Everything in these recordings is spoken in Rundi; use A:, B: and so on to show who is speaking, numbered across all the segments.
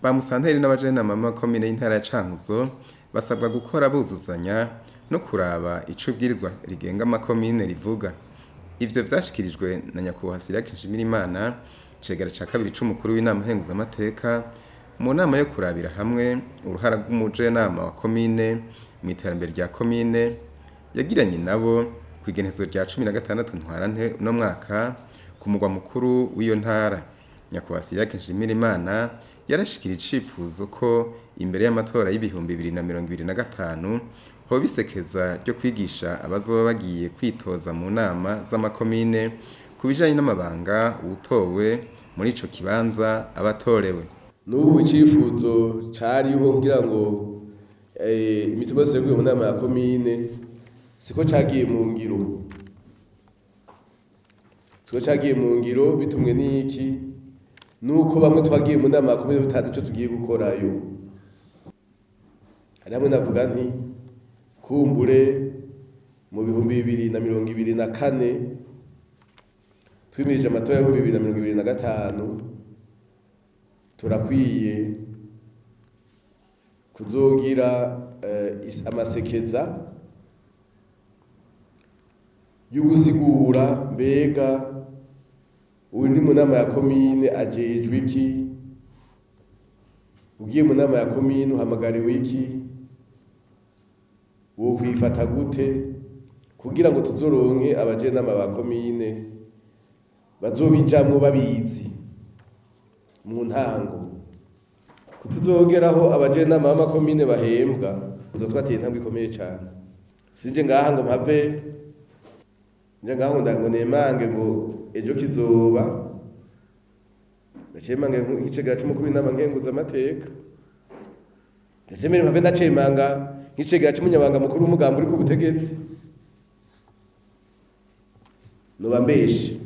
A: Ba musanteri n'abajenama b'amakomine y'intara ya Cankuzo basabwa gukora buzuzanya no kuraba ico ibwirizwa rigenga amakomine rivuga. Ivyo vyashikirijwe na Nyakubahwa Cyriaque Nshimirimana, icegera ca kabiri c'umukuru w'inama nkenguzamateka, mu nama yo kurabira hamwe uruhara rw'umujenama wa komine mw'iterambere rya komine yagiranye nabo kw'igenekerezo rya 16 Ntwarante uno mwaka ku mugwa mukuru w'iyo ntara. Nyakubahwa Cyriaque Nshimirimana yarashikirije icifuzo ko imbere y'amatora y'2025 hoba isekeza ryo kwigisha abazoba bagiye kwitoza mu nama z'amakomine ku bijanye n'amabanga uwutowe muri ico kibanza aba atorewe.
B: N'ubu icifuzo cariho kugira ngo imitumba yose yaguye mu nama ya komine, siko cagiye mu ngiro, siko cagiye mu ngiro. Bitumwe n'iki? Nuko bamwe twagiye mu nama ya komine tutazi ico tugiye gukorayo. Hari hamwe navuga nti kumbure mu 2024 twimirije amatora y'2025, turakwiye kuzogira amasekeza yo gusigura mbega uri mu nama ya komine ajejwe iki, ugiye mu nama ya komine uhamagariwe iki, wokwifata gute, kugira ngo tuzoronke abajenama ba komine bazobijamwo babizi mu ntango. Kutuzogeraho abajenama b'amakomine bahembwa, tuzotwateye intambwe ikomeye cane. Sinje ngaha ngo mpave nje ngaha ngo nemange ngo ejo kizoba, ndacemange nk'icegera c'umukuru w'inama nkenguzamateka, ndetse mbere mpave ndacemanga nk'icegera c'umunyabanga mukuru w'umugambi uri ku butegetsi, noba mbeshe,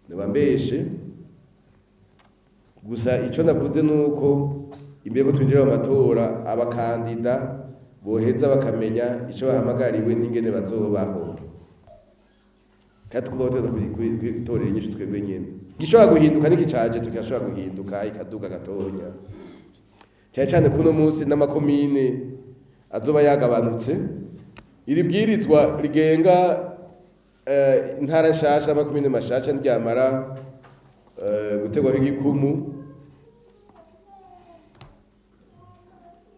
B: noba mbeshe. Gusa ico navuze nuko imbere ko twinjira mu matora, abakandida boheza bakamenya ico bahamagariwe n'ingene bazobaho, kandi twubaho tuza kwitorera inyishu twebwe nyene. Gishobora guhinduka niki caje tukashobora guhinduka ikaduga gatonya, cyane cyane kuno munsi n'amakomine azoba yagabanutse. Iri bwirizwa rigenga intara nshasha, amakomine mashasha, ndyamara gutegwaho igikumu,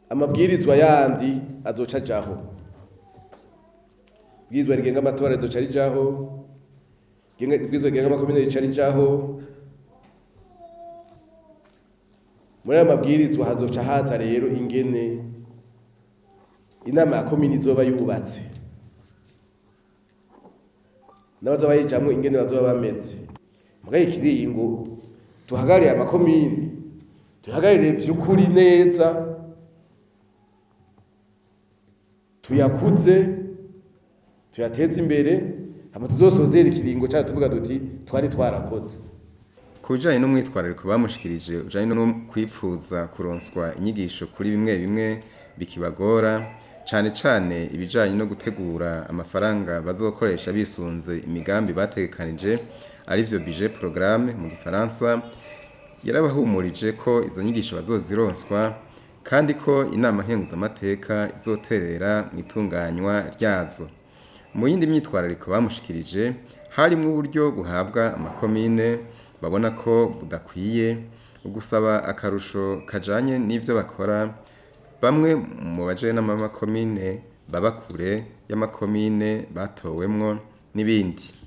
B: amabwirizwa yandi azoca ajaho. Ibwirizwa rigenga amatora rizoca rijaho, ibwirizwa rigenga amakomine rica rijaho. Muri ayo mabwirizwa hazoca haza rero ingene inama ya komine izoba yubatse, n'abazoba bayijamwo ingene bazoba bameze. Mugabo ikiringo duhagarariye amakomine, duhagararire vy'ukuri neza, tuyakuze, tuyateze imbere, hama tuzosozere ikiringo cacu tuvuga duti twari twarakoze.
A: Ku bijanye n'umwitwarariko bamushikirije ujanye no kwipfuza kuronswa inyigisho kuri bimwe bimwe bikibagora, cane cane ibijanye no gutegura amafaranga bazokoresha bisunze imigambi bategekanije, arivyo budget programme mu gifaransa, yarabahumurije ko izo nyigisho bazozironswa kandi ko inama nkenguzamateka izoterera mu itunganywa ryazo. Mu yindi myitwarariko bamushikirije harimwo uburyo buhabwa amakomine babona ko budakwiye, ugusaba akarusho kajanye n'ivyo bakora, bamwe mu bajenama b'amakomine baba kure y'amakomine batowemwo n'ibindi.